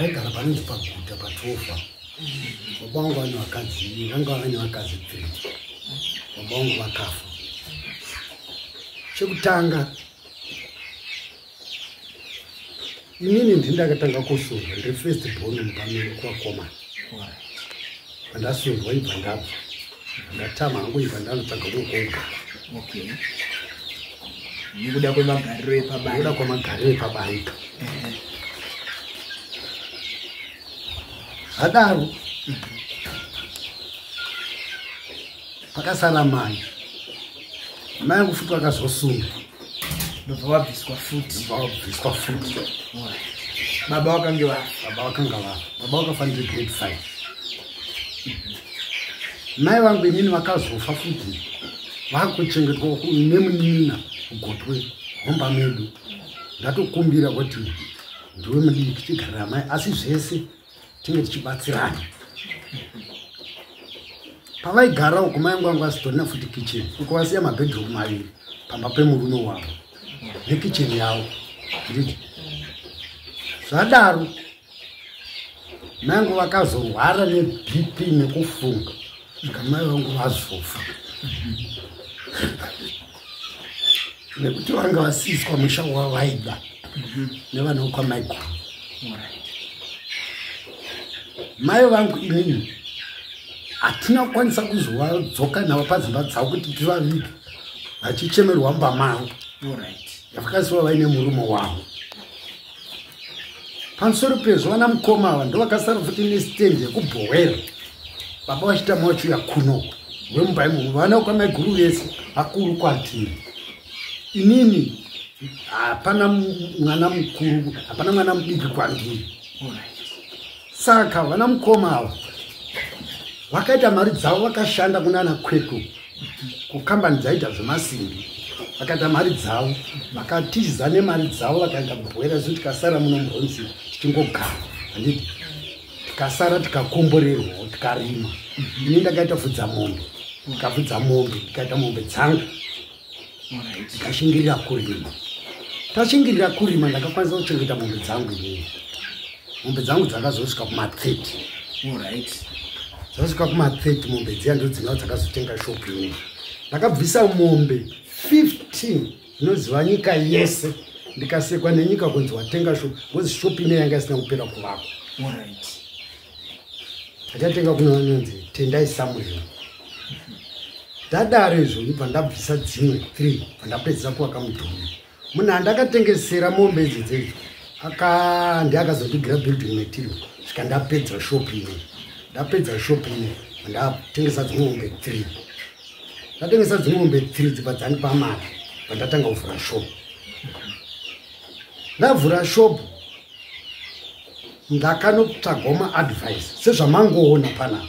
Taigara panonzi paguta patofa. Baba vangu vane vakadzi, vanga vane vakadzi 3. Baba vangu vakafa. Chekutanga, inini ndini ndakatanga kusundwa, ndiri first born mumba medu kuvakomana. Pandasundwa ibva ndabva, ndatama hangu ibva ndanotsvaga kumwe kwokugara. Okay. Nekuda kwemagariro epabarika. Nekuda kwemagariro epabarika. Zvadaro pakasara mai, mai angu futi vakazosungwa, ndobva wabviswa futi. Ndobva wabviswa futi. Baba vakange vafa. Baba vakanga vafa. Baba vakafa ndiri grade 5. Mai vangu inini vakazofa futi, vakuchengetwa nemunin'ina kugotwe mumba medu. Ndatokumbira kuti ndiwe mudiki tigarira mai, asi zvese tinge tichibatsirana. Pavaigara uko mai vangu vanga vasitorina futi kitchen, uko vasiya mabedroom maviri pamba pemurume wavo nekitchen yavo. Nditi zvadaro mai vangu vakazorwara neBP nekufunga, svika mai vangu vazofa nekuti vanga vasiswa musha wavaida nevana vekwamaiguru. Mai vangu inini hatina kukwanisa kuzovadzoka navo padzimba dzavo kuti tivavige vachichemerwa mumba mavo yavakasiwa vaine murume wavo. Pamusoro pezvo vana mukoma ava ndovakasara futi nestendi yekubhowera, baba vachitama vachiuya kuno vemumba imomo. Vana kwamaiguru vese vakuru kwatiri. Inini hapana mwana mukuru, hapana mwana mudiki kwandiri. Saka vana mukoma ava vakaita mari dzavo, vakashanda kunana Kwekwe kukambani dzaita zvemasimbi, vakaita mari dzavo, vakatiza nemari dzavo vakaenda kubhowera. Isu tikasara muno muronzi tichingogara, handiti? Tikasara tikakomborerwawo, tikarima. Ini ndakaita fudza mombe, ndikafudza mombe, ndikaita mombe dzangu, ndikashingirira kurima. Tashingirira kurima, ndakakwanisa kuchengeta mombe dzangu inini. Mombe dzangu dzakazosvika kuma30. Dzasvika kuma30 mombe dziya, ndo dzinova dzakazotenga shopu inini. Ndakabvisa mombe 15 inoziva nyika yese, ndikasekwa nenyika kunzi watenga shopu, because shopu ine yanga isina kupera kuvakwa. Tachatenga kuno vanonzi Tendai Samuel. Ndadaro izvo ibva ndabvisa dzimwe 3, bva ndapedzisa kuvaka mudhuri. Munhu andakatengesera mombe idzi dzedzo aka ndiakazondigira building material svika ndapedza shop ine. Ndapedza shop ine, ndatengesa dzimwe mombe 3. Ndatengesa dzimwe mombe 3 dzibva dzandipa mari, bva ndatanga kuvhura shop. Ndavhura shop, ndakanotsvagawo maadvice sezvamangoona panapa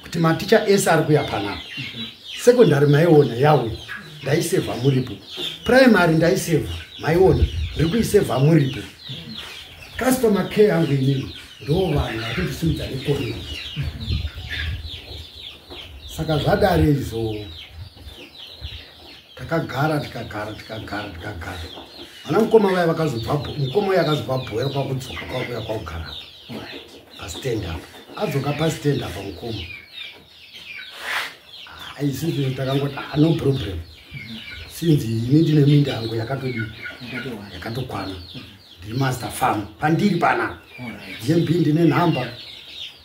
kuti maticha ese ari kuya panapa. Secondary maiona yawe ndaisevha muripo, primary ndaisevha, maiona ndiri kuisevha muripo. Customer care yangu inini ndo vanhu vari kundisimudza necommunity. Saka zvadaro izvo, takagara, tikagara, tikagara, tikagara. Vana mukoma vaya vakazobva, mukoma uya akazobva bhoera kwakudzoka, kwakuya kwakugara pastand apa. Adzoka pastand apa mukoma, isusu takangoti, "Ah, no problem," sinzi ini ndine minda yangu yakatodii, yakatokwana. Ndiri master farm pandiri panapa. GMB ndine nhamba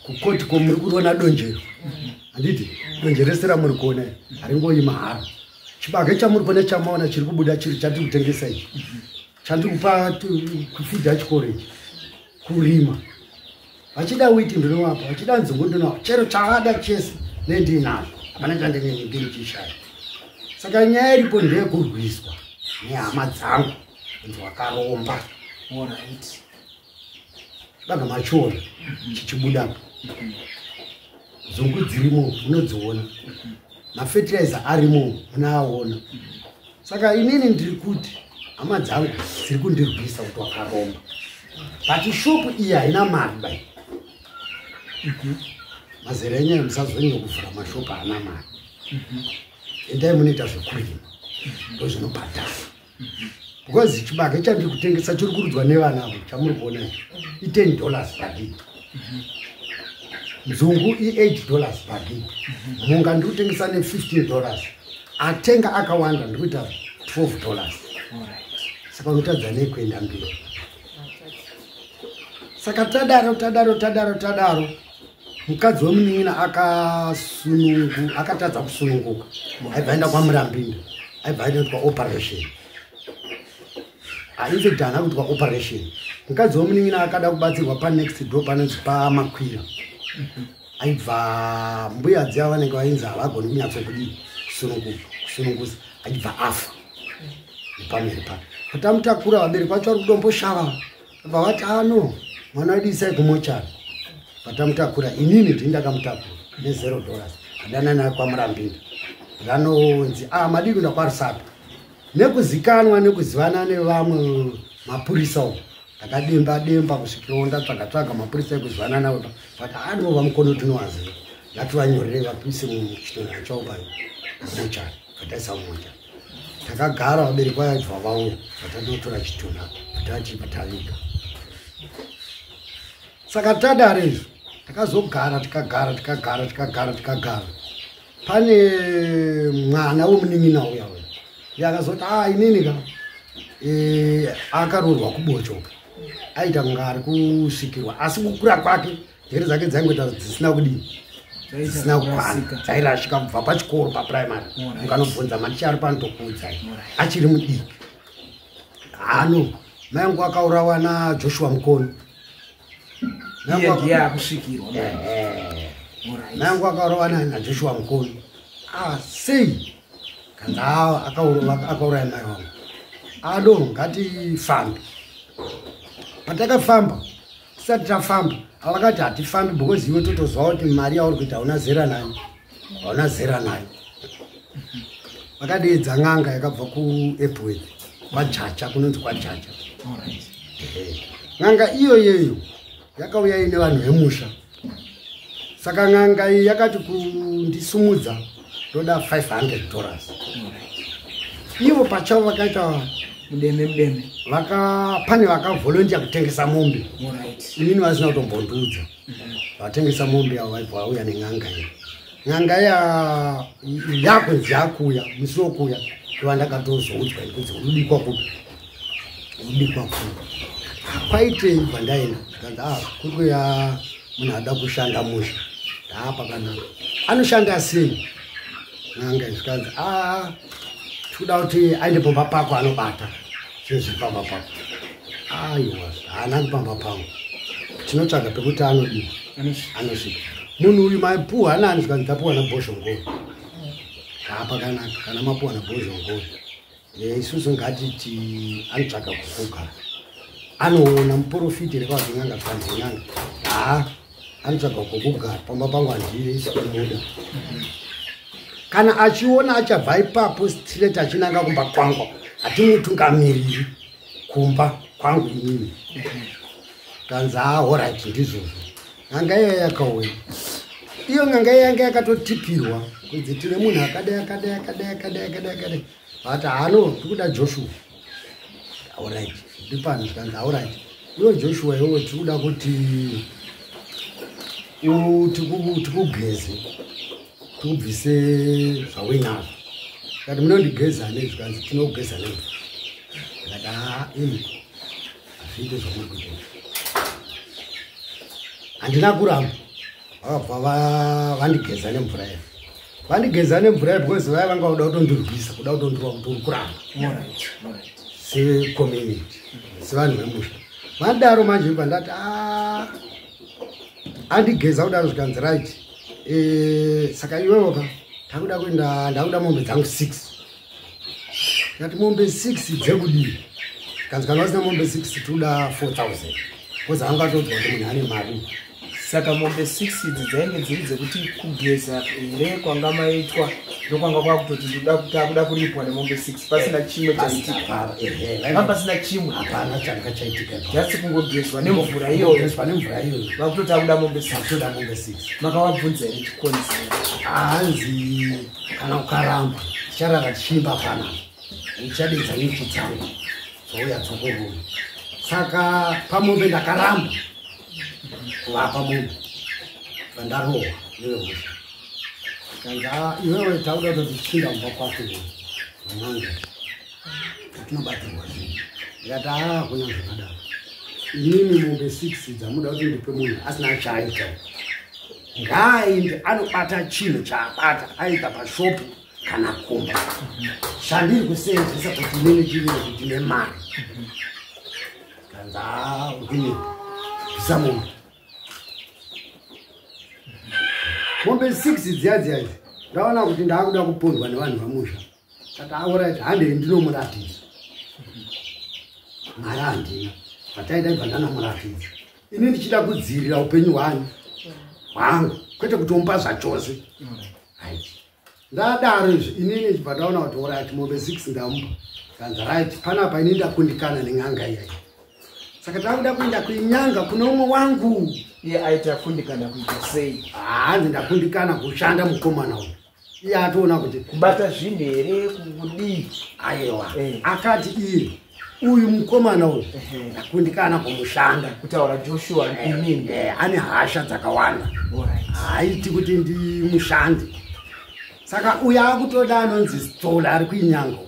kukoti. Ko muri kuona donjero, handiti? Donje rese ramuri kuona haringoyi mahara. Chibage chamuri kuona, chamaona chiri kubuda, chiri chatiri kutengesa ichi, chandiri kupa kufidha chikoro ichi, kurima. Vachida witi ndinovapa, vachida nzungu ndinovapa, chero chavada chese nendinazvo, hapana chandinenge ndichishaya. Saka nyaya iripo ndeyekurwiswa nehama dzangu kunzi wakaromba. Chibaga machiona chichibudapo, nzungu dzirimo munodziona, mafetiraiza arimo munaaona. Saka inini ndiri kuti hama dzangu dziri kundirwisa kuti wakaromba, but shopu iyi haina mari bai. Mazera enyaya, musazonyanya kuvhura mashopu haana mari. Endai munoita zvekurima, ndo zvinobhadhara. Because chibage chandiri kutengesa chiri kurudzwa nevana avo chamuri kuona ichi i$10 bhagi, nzungu i$8 bhagi, mhunga ndiri kutengesa ne$15, atenga akawanda ndiri kuita $12. Saka unotadza nei kuenda mberi? Saka tadaro, tadaro, tadaro, tadaro, mukadzi wemunin'ina akasunungu akatadza kusununguka, aibva aenda kwaMurambinda, aibva ainoitwa operation. In fact haana kuitwa operation. Mukadzi wemunin'ina akada kubatsirwa panext door panonzi paMakwira. Aibva mbuya dziya vanenge vainzi havagoni kunyatsokudii, kusunungusa, achibva afa nepamiri pake. Patamutakura, vabereki vacho vari kuDomboshava, bva vati, "Ano mwana wedu isai kumochari." Patamutakura, inini ndini ndakamutakura ne$0, adana naye kwaMurambinda, ranonzi a madii kuenda kwaRusape nekuzikanwa nekuzivana nevamwe mapurisa uko. Ndakademba demba kusvikirawo ndatsvaga tsvaga mapurisa ekuzivana navo, but anova mukono tinowaziva, ngativanyorere vapise muchitonha chavo pamochari. Vataisa mumochari, takagara, vabereki vaibva vauya, vatanotora chitunha, vatati pataviga. Saka tadaro izvo, takazogara, tikagara, tikagara, tikagara, tikagara. Pane mwana wemunin'ina uya uya iye akazoti, "A inini ka," akaroorwa kuBochoka, aita kunge ari kusvikirwa, asi kukura kwake njere dzake dzaingoita dzisina kudii, dzisina kukwana, dzairashika kubva pachikoro paprimary. Mukanobvunza maticha ari panotokuudzai achiri mudiki. Hano mai angu akaurawa naJoshua Mukono. Iye ndiye akusvikirwa? Mai angu akaurawa naJoshua Mukono. Ah, sei kanzi akauraya mai wangu. Ado ngatifambe. Patakafamba, tisati tafamba, avakati hatifambi because iwe totozwa kuti mari yauri kuita hauna zera nayo, hauna zera nayo. Vakadeedza n'anga yakabva kuEpworth, kwaJacha, kunonzi kwaJacha. N'anga iyoyeyo yakauya ine vanhu vemusha. Saka n'anga iyi yakati kundisumudza ndoda $500. Ivo pachavo vakaita mudeme mudeme. Pane vakavolunteer kutengesa mombe. Inini vasina kutombondiudza. Vatengesa mombe yavo, vaibva vauya nen'anga iyi. N'anga iya yakunzi yakuya, musi wokuya ndova ndakatozoudzwa kunzi urudikwa kupi, urudikwa kupi, kwaitei. Bva ndaenda, zvikanzi, "A kuri kuya munhu ada kushanda musha." Ndaa pakanaka, anoshanda sei n'anga? Zvikanzi, "A tikuda kuti aende pamba pako, anobata zvinhu zviri pamba pako." Aiwa, haana kupamba pangu, tinotsvaga pekuti anodiwa, anosvika munhu uyu. Mapuhwa nani? Zvikanzi, "Tapuhwa naBhozhongoro." Haa, pakanaka, kana mapuhwa naBhozhongoro, isusu ngatiti anotsvaga kukugara, anoona muprofiti rekazi n'anga. Zvikanzi n'anga, haa anotsvaga kwokugara, pamba pangu handiisi kumuda. Kana achiona achabva ipapo straight achinanga kumba kwangu, hatimutungamiriri kumba kwangu inini. Kanzi, "Alright, ndizvozvo." N'anga iya yakauya iyo, n'anga iya yanga yakatotipirwa kunzi tine munhu akadai, akadai, akadai, akadai, akadai, akadai. Vati, "Hano tikuda Joshua." "Alright, ndipano." Zvikanzi, "Alright, iwe Joshua, iwewe tikuda kuti tikugeze, tikubvise zvauinazvo." Kati, "Munondigeza nei?" Zvikanzi, "Tinokugeza nemvura." Ndikati, "Haa, imi hazviite zvamuri kuita." Handina kuramba, vakabva vandigeza nemvura iyo. Vandigeza nemvura iyo because vaya vanga kuda kutondirwisa, kuda kutondirwa kuti uri kuramba secommunity, sevanhu vemusha. Vadaro manje ibva ndati, "Ah," andigeza kudaro, zvikanzi, "Right, saka iwewo ka takuda kuenda, ndakuda mombe dzangu 6." Ndikati, "Mombe 6 dzekudii?" Kanzi, "Kana vasina mombe 6 toda 4000," because angatodzwa kuti munhu ane mari. Saka mombe 6 idzi dzainge dziri dzekuti kugeza here kwanga maitwa, ndokwanga kwakutoti takuda kuripwa nemombe 6 pasina chimwe chaitika? Pa pasina chimwe? Hapana changa chaitika ipapo. Just kungogezwa nemvura iyoyo? Kungogezwa nemvura iyoyo. Vakutoti takuda mombe 6? Toda mombe 6. Makavabvunza here chikonzero? Hanzi, "Kana ukaramba, ticharara tichiimba panapa, uchadedza nyuchi dzangu." Dzouya dzokorora. Saka pamombe ndakaramba kuvapa mombe, vandarohwa nevemusha. Kanzi iwewe tauda kutoti chinda kumba kwako iwe mwanangu, tatinobatirwa zvinhu. Ndikati hakuna zvakadaro, inini mombe 6 dzamuda kuti ndipe munhu asina chaaita, ngaaende anobata chinhu chaabata aita pashopu kana kumba chandiri kuseenzesa kuti inini chiviri kuti nemari. Kanzi uri bvisa mombe, mombe 6 dziya dziya idzi. Ndaona kuti ndaakuda kupondwa nevanhu vamusha. Kati alright, handei ndinomuratidza. Mari handina, pataida ibva ndanomuratidza. Ini ndichida kudzivirira upenyu hwani hwangu, kwete kutomupa zvachose. Right, ndadaro izvi, inini chibva ndaona kuti alright, mombe 6 ndamupa. Kanzi right, panapa ini ndakundikana nen'anga iyai, saka takuda kuenda kuinyanga kune umwe wangu. Iye aiti akundikana kuita sei? Hanzi ndakundikana kushanda mukomana uyu. Iye atoona kuti Kubata zvinhu here, kudii? Aiwa. Akati iye uyu mukomana uyu ndakundikana kumushanda. Kutaura Joshua inini? Ane hasha dzakawanda, haaiti kuti ndimushande. Saka uyu akutoda anonzi Stola ari kuinyanga,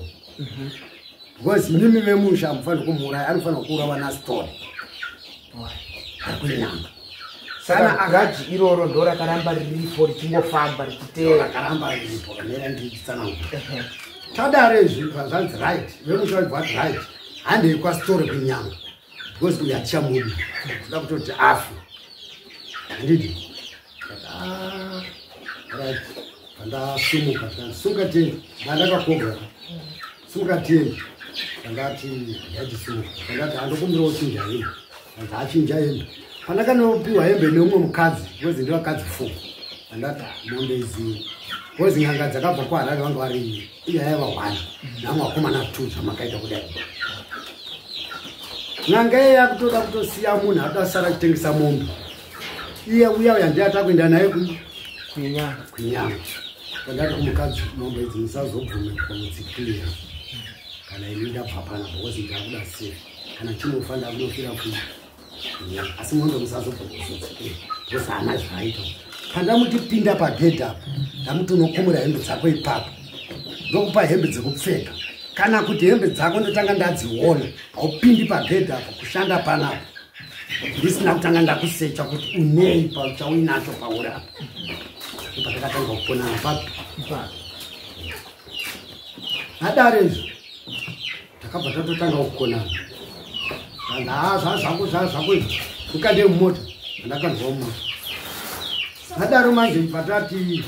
because imimi vemusha hamufaniri kumuuraya, anofanira kuurawa naStola ari kuinyanga. Saka grudge iroro ndo rakaramba riripo, richingofamba richiteera? Rakaramba riripo kamera ndichitsanangura. Tadaro izvi, zvanzi right, vemusha vabva vati right, handei kwaStore kuinyanga, because uyu hatichamudi, toda kutoti afe, handidi. Ndati, right. Pandasumuka tikati sumuka tiende, ndandakakobra, sumuka tiende. Pandati ndaitisimuka, pandati handokumbirawo chinja hembe. Kanzi achinja hembe. Pandakanopiwa hembe neumwe mukadzi, because ndevakadzi 4. Pandati mombe idzi, because n'anga dzakabva kuHarare vanga vari iye yaiva 1 namwe vakomana 2, zvamakaita kudai, n'anga iye yakutoda kutosiya munhu adasara achitengesa mombe. Iye uya uya ndiye atakuenda naye Kuinyanga. Kuinyanga. Pandati kumukadzi, mombe idzi musazobvume kumudzikira kana ini ndabva pana, because ndakuda safe, kana chinofa ndakunofira kuinyanga, asi mombe musazobva kuzodzikira because haana zvaaita. Pandamuti pinda pagedhi apo, ndamuti unokumura hembe dzako ipapo, ndokupa hembe dzekupfeka, kana kuti hembe dzako ndotanga ndadziona. Haupindi pagedhi apo kushanda panapa ndisina kutanga ndakusecha kuti unei chauinacho pauri apa. Patakatanga kuponana papi? Ipapo. Adaro izvo, takabva tatotanga kukonana. Haa, zvazvako zvazvako izvo, ukande mumota. Andakanzwa mumota adaro manje, patati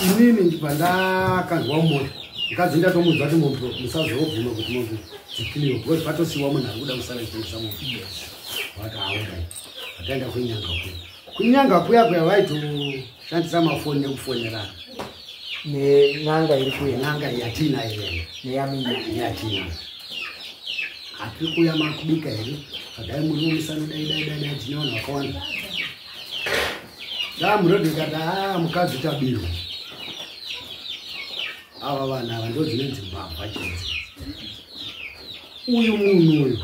inini ndibva ndakanzwa mumota mukadzi, ndatomudza kuti mombe musazobvuma kuti mombe dzikiliwe, because patosiwa munhu ari kuda kusara chitengesa mombe. Vati alright. Vataenda kuinyanga kuya, kuinyanga kuya kuya vaitoshandisa mafoni nekufonerana. Nen'anga iri kuya? N'anga yatinayo iyeyo. Neyamina? Neyatinayo. Hatiri kuuya, makubika here? Kadai muri mumisano, dai dai dai dai, tine vanhu vakawanda ndamurodhi. Kati a mukadzi tabirwa, ava vanhu ava ndo dzinonzi mbavha chidzi. Uyu munhu uyu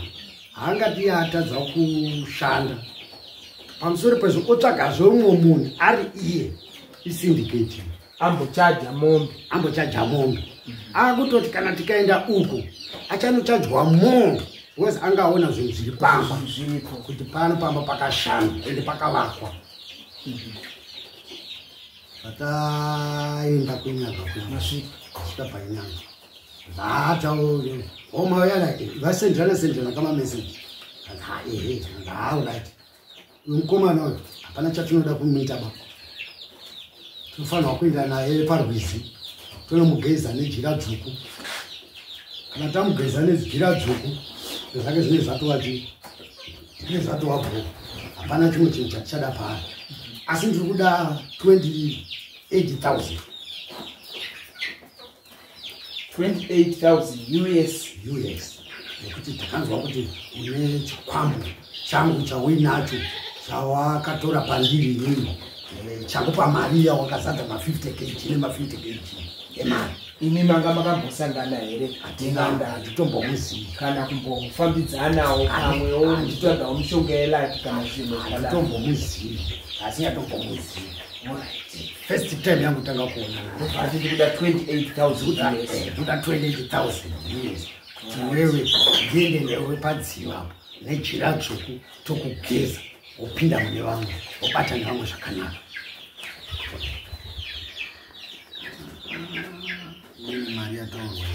haangati atadza kushanda, pamusoro pezvo otsvagazve umwe munhu ari iye isyndicate. Ambochaja mombe. Ambochaja mombe, akutoti kana tikaenda uku achanochajwa more, because angaona zvinhu zviri pamba. Zviripo. Kuti pano pamba pakashanda ende pakavakwa. Pataenda kunyanga kuya, Masvika. Svika painyanga, zvataure omauya vasenderana senderana kamameseji. Ha, ehe, alright, mukomana uyu hapana chatinoda kumuita ba, tinofanirwa kuenda naye parwizi tonomugeza nejira dzvuku. Kana tamugeza nejira dzvuku, zvake zvinenge zvatova chii, zvinenge zvatova bho, hapana chimwe chinhu chatichada paari. Asi ndiri kuda 28,000. 28,000 US? US, nekuti takanzwa kuti une chikwambo changu chauinacho chawakatora pandiri inini, chakupa mari iya wakazadza ma50 kg nema50 kg emari. Imi manga makambosangana here? Hatina, handitombomuzivi. Kana kumbofambidzanawo pamwewo muchitsvagawo mishonga yelaki kana zvimwe zvakadaro? Handitombomuzivi, asingatombomuzivi. Alright. First time yangu tanga kuonana. Ndobva ati ndikuda 28,000 US. Ndoda 28,000 US kuti wewe ndiende newe padziva apo nejira dzvuku, tokugeza, wopinda mune vamwe, wobata nevamwe zvakanaka. Inini mari yataurwa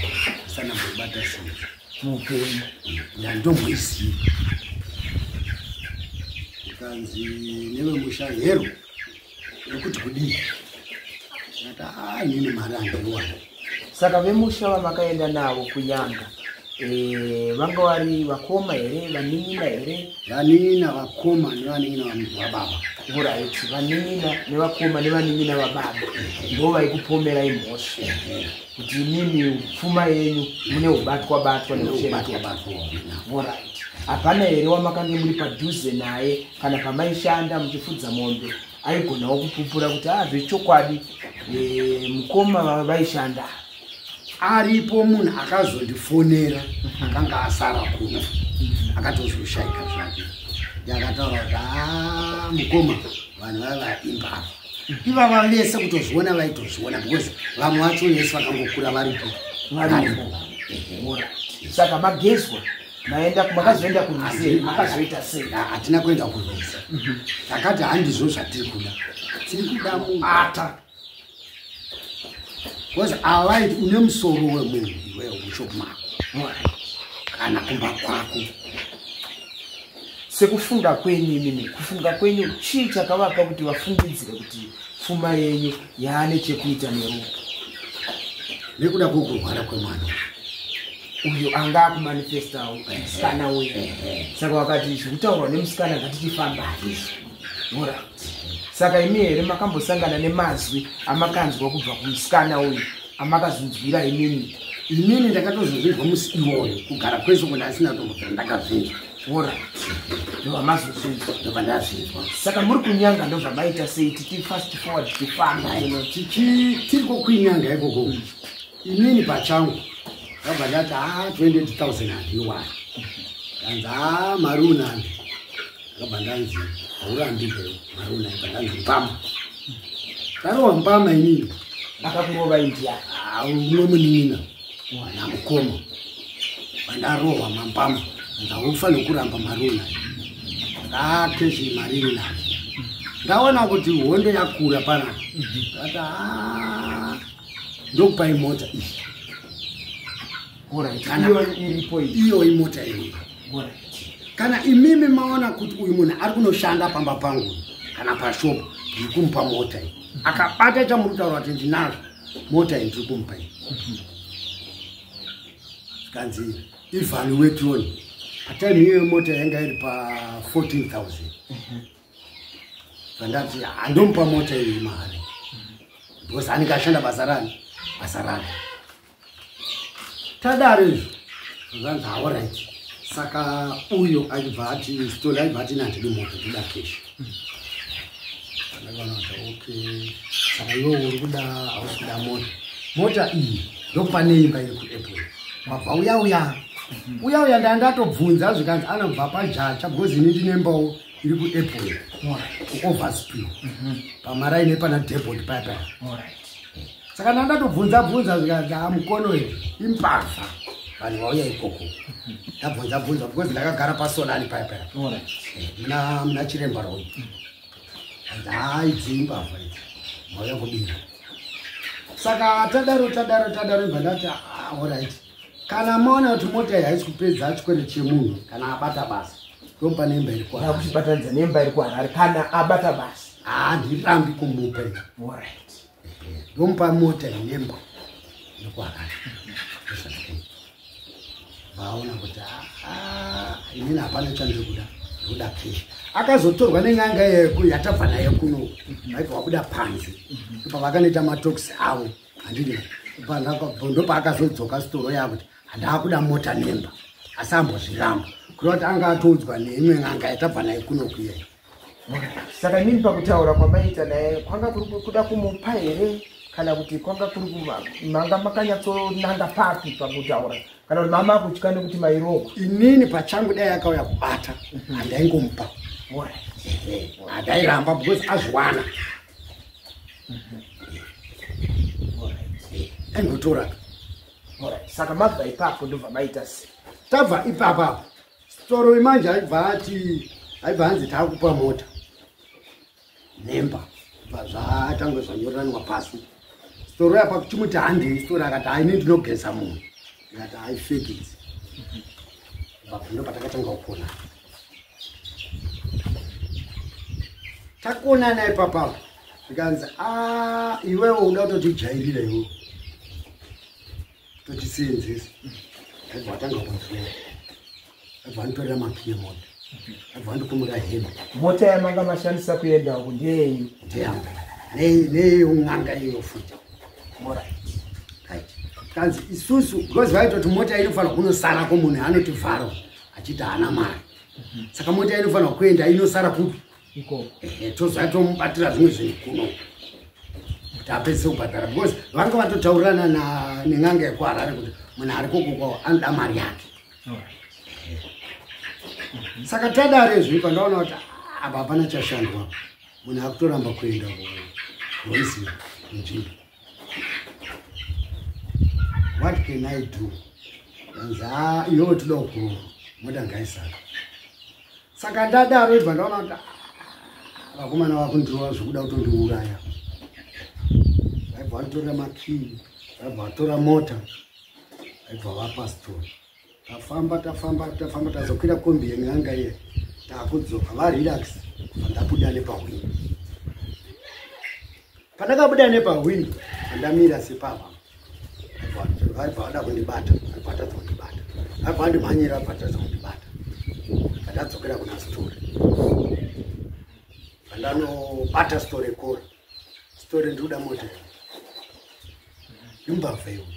isana mboibata sei muupenyu? Ndandomboizivi. Ndikanzi nevemusha, hero nekuti kudii? Ndati, a, inini mari handiiwani. Saka vemusha vamakaenda navo kunyanga, vanga vari vakoma here, vanin'ina here? Vanin'ina, vakoma nevanin'ina vababa. Alright, vanin'ina nevakoma nevanin'ina vababa ndo vaikupomerai mhosva kuti imimi pfuma yenyu mune ubatwa batwa neubatwa neushereketa. Batwa. Alright, hapana here wamakange muri padhuze naye kana pamaishanda muchifudza mombe aigonawo kupupura kuti a zvechokwadi, mukoma vaishanda? Aripo munhu akazondifonera akanga asara kuno, akatozoshaika zvake. Yakataura kuti, a, mukoma, vanhu vaiva imbavha ivava vese. Kutozviona vaitozviona, because vamwe vacho vese vakangokura varipo. Varipo. Alright. Saka magezwa, maenda, makazoenda kurwizi, makazoita sei? Hatina kuenda kurwizi. Takati handizvo zvatiri kuda, tiri kuda mubata, because avaiti une musoro wemunhu iwewe mushopu mako kana kumba kwako. Sekufunga kwenyu imimi, kufunga kwenyu, chii chakavapa kuti vafungidzire kuti pfuma yenyu yaane chekuita nerupo? Nekuda kwokurwara kwemwana. Uyo anga akumanifestawo musikana uyu? Saka vakati zvikutaurwa nemusikana, ngatichifamba izvo. Alright, saka imi here makambosangana nemazwi amakanzwa kubva kumusikana uyu amakazonzwira imimi? Inini ndakatozozvinzwa musi iwoyo. Kugara kwese kuti asina kutombobvira ndakazvinzwa. Alright, ndobva mazozvinzwa. Ndobva ndazvinzwa. Saka muri kunyanga, ndobva maita sei? Titi fast forward tifamba. Tiriko kuinyanga ikoko, inini pachangu ndabva ndati, a, 28,000 handiiwani. Ndanzi, a, mari unani? Ndakabva ndanzi, haurambi mbeu, mari unani? Bva ndanzi mbama, ndarohwa mbama inini. Akakurova indiani? Ah, umwe munin'ina namukoma. Vandarohwa mambama, ndaufanira kuramba mari unani, akeshi mari iri nani. Ndaona kuti hondo yakura panapa, ndati, "Ah, ndokupai mota iyi." Alright, iyo iripo iyi? Iyo imota iyi. Kana imimi maona kuti uyu munhu ari kunoshanda pamba pangu kana pashopu, ndiri kumupa mota iyi. Akabata chamuri kutaura kuti ndinazvo, mota iyi ndiri kumupa iyi. Zvikanzi ivaluate. Patime iyoyo mota yanga iri pa14,000. Zvandati handomupa mota iyi mari because anenge ashanda basa rani, basa rake. Tadaro izvo, zvanzi, alright. Saka uyo achibva ati Stoli aibva ati, nandidi mota, ndida cash. Ndakaona kuti okay, saka iwe uri kuda, hausi kuda mota. Mota iyi ndokupa neimba iri kuApple. Wabva uya uya uya uya, ndaa ndatobvunza, zvikanzi anobva pajacha, because ini ndinembawo iri kuApple, kuOverspill, pamaraini pana depot paya paya. Saka ndandatobvunza bvunza, zvikanzi, ha, mukono iyi imbavha, vanhu vauya ikoko. Ndabvunza bvunza because ndakagara pasolani paya paya muna Chiremba Road. Hanzi, ha, idzi imbavha idzi, mauya kubira. Saka tadaro, tadaro, tadaro, ibva ndati, alright, kana maona kuti mota iyi haisi kupedza chikwere chemunhu kana abata basa, ndomupa neimba iri kwa Ndakuchibatanidza nemba iri kuHarare kana abata basa. Handirambi kumupa iyi. Ndomupa mota inemba iri kuHarare. Ndozvandakaita. Vaona kuti, "Ah, inini hapana chandiri kuda, ndikuda cash." Akazotorwa nen'anga yeku yatabva naye kuno, vaibva vabuda panze, pavakanoita matalks avo, handidi, ndopaakazodzoka sitoro yakuti handaakuda mota nemba, asi ambozviramba, kureva kuti anga atoudzwa neimwe n'anga yatabva naye kuno kuyeyo. Saka imimi pakutaura kwamaita naye kwanga kuri kuda kumupa here? Kana kuti kwanga kuri manga makanyatsonanga papi pakutaura, kana kuti mama akutya nekuti mairohwa? Inini pachangu dai akauya kubata, handaingomupa, handairamba because azviwana aingotora. Saka mabva ipapo ndobva maita sei? Tabva ipapapo, sitoro manje aibva ati, aibva hanzi taakupa mota nemba. Bva zvatanga zvanyoreranwa pasi. Sitoro yapa kuchimuti handei, sitoro akati, "Haini, ndinogeza munhu." Ndikati, "Hai, fake idzi." Bva ndo patakatanga kukonana. Takonana ipapapo, zvikanzi, "A, iwewe uda kutotijairira, iwewe totisenzesa." Aibva atanga kundirowa, aibva anditorera makiyi emota, aibva andikumura hembe. Mota yamanga mashandisa kuenda uku ndeyenyu? Ndeyangu, neyeun'anga iyoyo futi. Right, kanzi isusu, because vaitoti mota inofanira kunosara kumunhu anotivharo achiti haana mari, saka mota inofanira kuenda inosara kupi? Ikoko. Ehe, tozva tomubatira zvimwe zvinhu kuno kuti apedzise kubhadhara, because vanga vatotaurirana nen'anga yekuHarare kuti munhu ari kokoko anoda mari yake. Saka tadaro izvi, pandaona kuti apa hapana chashandwa, munhu akutoramba kuenda kuronzi nzvimbo, what can I do? Anzi, "Ah, iwewe toda kukurova, mota ngaisaka." Saka ndadaro, ibva ndaona kuti, ah, vakomana vakundirova zvekuda kutondiuraya. Vaibva vatorera makii, vaibva vatora mota, vaibva vapa story. Tafamba, tafamba, tafamba, tazokwira kombi yen'anga iye, takudzoka varelax. Bva ndabuda nepahwindo. Pandakabuda nepahwindo, pandamira sepapa, vaibva vada kundibata, vaibva vatadza kundibata, vaibva vandimhanyira, vaibva vatadza kundibata. Pandadzokera kuna story, pandanobata story kora, "Story, ndikuda mota imbavha iwe."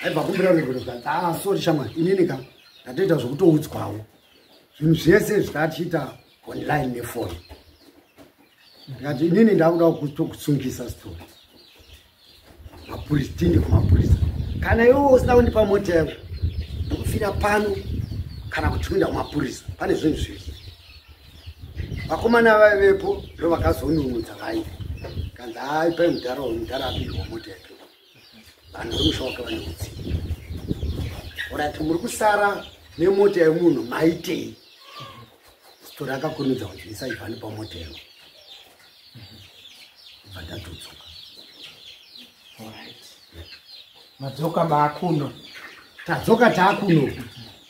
Aibva kumbira ruregero. "Ah, sorry shamwari, inini ka ndatoita zvekutoudzwawo zvinhu zvese zvitatiita online nefoni." Ndikati, "Inini ndakuda kutokusungisa story, mapurisa, tindi kumapurisa. Kana iwewe usina kundipa mota yangu, ndikufira pano kana kuti kuenda kumapurisa." Pane zvinhu zvese, vakomana vaivepo ndo vakazonunudza vai, kanzi, "Hai, pai mudhara uyu." Mudhara apirwa mota yake. Vanhu vemusha wake vane utsinye. Orati muri kusara nemota yemunhu, maitei? Sitori akakurumidza kuti isaivhani pamota yangu. Bva ndatodzoka. Alright. Madzoka maakuno? Tadzoka, taakuno,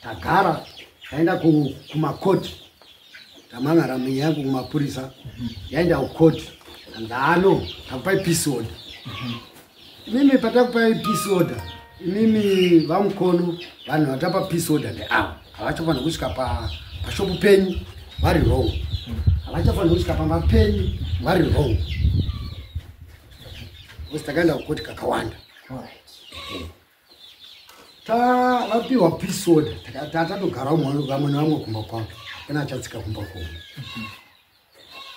tagara, taenda kumakoti, tamangara mwenye yangu kumapurisa, yaenda kukoti. Andano takupai peace order. Imimi, patakupai peace order, imimi vamukono, vanhu vatapa peace order ndeavo, havachafanira kusvika pashopu penyu, vari wrong. Havachafanira kusvika pamba penyu, vari wrong. Because takaenda kukoti kakawanda. Ta vapiwa peace order, tatogara vamwe nevamwe kumba kwavo, kana achatsika kumba kwavo.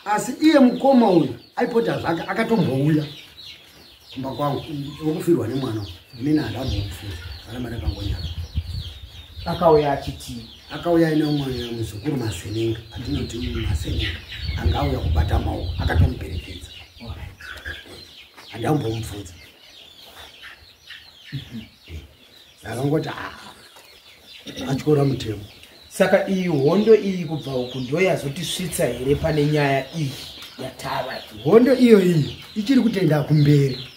Asi iye mukoma uyu aipota zvake, akatombouya kumba kwangu wokufirwa nemwana. Inini handambomupfuza, aramba ndakangonyara. Akauya achiti? Akauya aine umwe muzukuru, Mazenenga, atinoti Mazenenga, anga auya kubata maoko, akatomuperekedza. Handambomubvunza, ndakangoti, "Ah, atyora mutemo." Saka iyi hondo iyi kubva uku ndo yazotisvitsa here pane nyaya iyi yatava? Hondo iyo iyi ichiri kutoenda kumberi.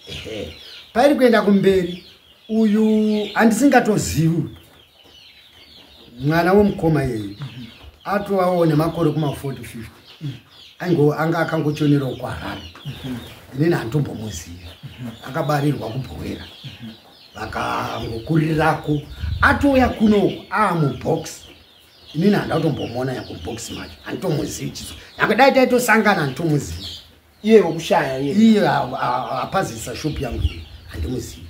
Ehe. Pairi kuenda kumberi, uyu handisingatozivi mwana wemukoma iyeyu, atovawo nemakore kuma40 50, aingo anga akangochonerawo kuHarare. Inini handitombomuzivi, akabarirwa kuBhowera, vakangokurirako, atouya kunoku aamubox. Inini handa kutombomuona yakubox macho, handitomuzivi chiso yange, dai taitosangana, handitomuzivi. Iye wokushaya iye? Iye apazisa shopu yangu iyi, handimuzivi.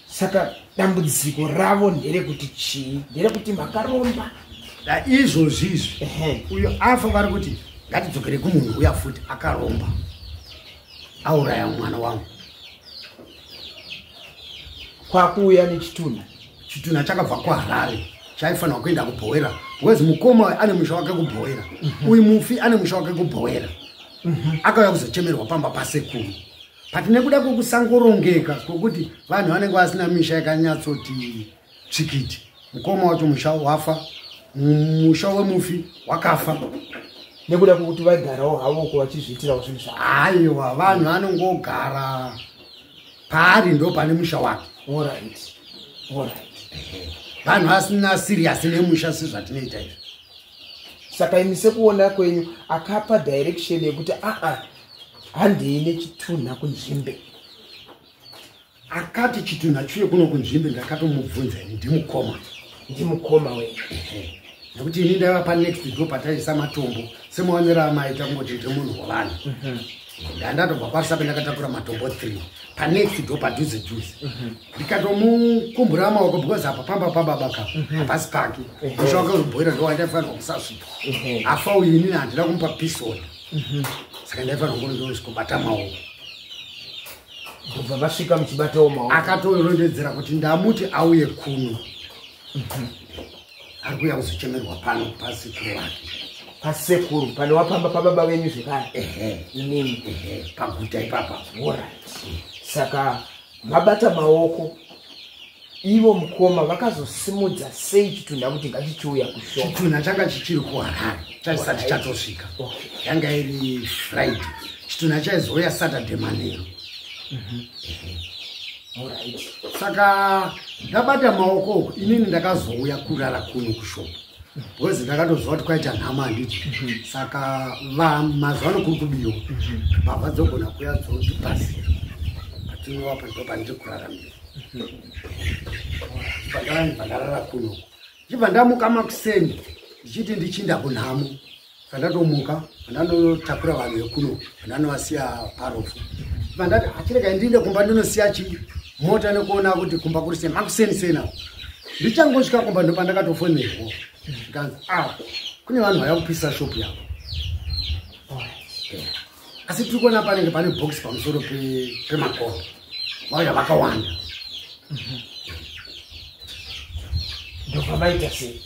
Saka dambudziko ravo nderekuti chii? Nderekuti makaromba? Da izvozvi izvi, uyo afa, vari kuti ngatidzokere kumunhu uya futi akaromba. Auraya mwana wangu. Kwakuuya nechitunha. Chitunha chakabva kuHarare, chaifanirwa kuenda kuBhowera because mukoma ane musha wake kuBhowera. Uyu mufi ane musha wake kuBhowera. Akauya kuzochemerwa pamba pasekuru. But nekuda kwekusangorongeka kwokuti vanhu vanenge vasina misha yakanyatsoti tsvikiti, mukoma wacho musha wafa, musha wemufi wakafa. Nekuda kwekuti vaigarawo havo uko vachizviitirawo zvinhu zvavo. Aiwa, vanhu vanongogara paari, ndo pane musha wake. Alright. Alright. Vanhu vasina serious nemusha sezvatinoita izvi. Saka imi sekuona kwenyu, akapa direction yekuti aa, handei nechitunha kunzvimbe? Akati chitunha chiuye kuno kunzvimbe, ndakatomubvunza ini, ndimukoma. Ndimukoma wenyu. Nekuti ini ndaiva panext door pataisa matombo, semaonero amaita kungoti ndimunhu wavanhu. Ndandatobva kwaRusape, ndakatakura matombo 3 panext door padhuze dhuze. Ndikatomukumbura maoko because apa pamba pababa ka, hapasi pake. Musha wake uribhoira, ndo wandaifanirwa kusasvika. Afa uyu, inini handina kumupa peace order, saka ndaifanirwa kundosvikobata maoko. Ndobva vasvika muchibatawo maoko. Akatorondedzera kuti ndamuti auye kuno, ari kuuya kuzochemerwa pano pasekuru vake. Pasekuru pane wapamba pababa venyu zvekare? Ehe. Inini? Ehe, paguta ipapa. Alright. Saka mabata maoko, ivo mukoma vakazosimudza sei chitunha kuti ngachichiuya kushop? Chitunha changa chichiri kuHarare, chaisati chatosvika. Yanga iri Friday, chitunha chaizouya Saturday manheru. Saka ndabata maoko uku, inini ndakazouya kurara kuno kushop because ndakatoziva kuti kwaita nhamo, handiti? Saka mazuva ano kuri kubiwa, mbavha dzogona kuya dzotipasira patinowapa. Ndo pandiri kuraramira, ndibva ndarara kunoku. Ndibva ndamuka makuseni ndichiti ndichinda kunhamo. Pandatomuka, pandanotakura vanhu vekuno, pandanovasiya parofu, ndati achiregai ndiinde kumba ndinosiya chi mota nekuona kuti kumba kuri sei. Makuseni sena ndichangosvika kumba, ndo pandakatofonerwa ndikanzi, a kune vanhu vaya kupisa shopu yavo. Asi tiri kuona panenge pane bhokisi pamusoro pemakoro, vauya vakawanda. Ndobva maita sei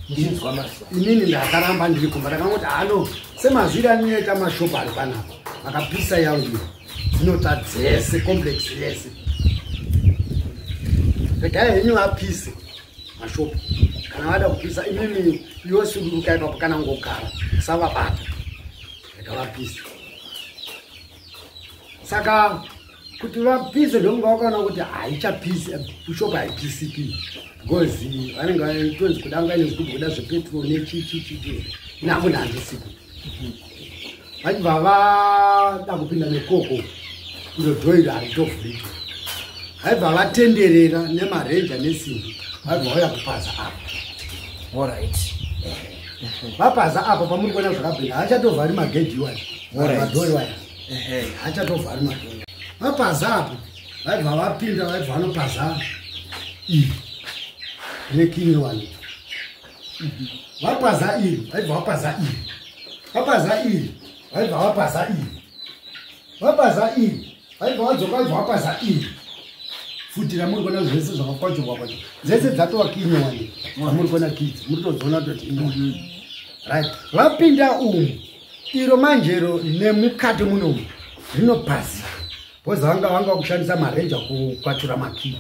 muchinzwa mazuva? Inini ndakaramba ndiri kumba, ndakangoti hano semazviri aninoita mashopu ari panapa, vakapisa yangu dzinotsva dzese, complex yese. Regai henyu vapise mashopu kana vada kupisa. Inini yosuduruka ipapo kana ngogara usavabata, rega vapise. Saka kuti vapise, ndokunga vakaona kuti haichapisi, shopu haipisiki because vanenge vaitonzi kuda ine zvigubhu kuda zvepetrol nechichichichi inangu handisipo. Vachibva vada kupinda nekoko, iro door iro haritovhuriki. Vaibva vatenderera nemarenja nesimbi, vaibva vauya kupaza apa. Vapaza apa pamuri kuona zvakabhenda, hachatovhari magedhi iwaya, madoor iwaya hachatovhari madoor. Vapaza apo, vaibva vapinda, vaibva vanopaza iri rekinyowani. Vapaza iri, vaibva vapaza iri, vapaza iri, vaibva vapaza iri, vapaza iri, vaibva vadzoka, vaibva vapaza iri futi ramuri kuona. Zvese zvakakwachurwa kwacho, dzese dzatova kinyowani ramuri kuona kidzi, muri todziona kutoti inyowani, right? Vapinda umu, iro manjero nemukati munomu rinopazika because vanga kushandisa marenja kukwachura makii.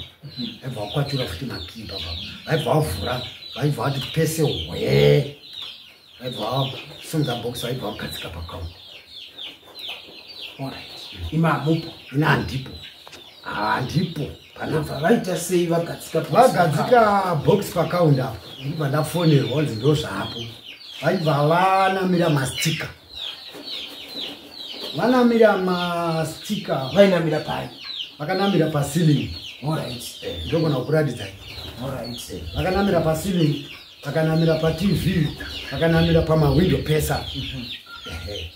Vaibva vakwachura futi makii papa, vaibva vavhura, vaibva vati pese hwee, vaibva vasunga box, vaibva vagadzika pakaunta. Alright. Imamupo? Ina handipo, handipo. Ndobva vaita sei vagadzika box? Vagadzika box pakaunda apo, ndibva ndafonerwa kunzi ndo zvapo. Vaibva vanamira masticker, vanamira masticker. Vainamira pai? Vakanamira paceiling. Ndogona kukuratidzai. Vakanamira paceiling, vakanamira paTV, vakanamira pamahwindo pesa. Ehe.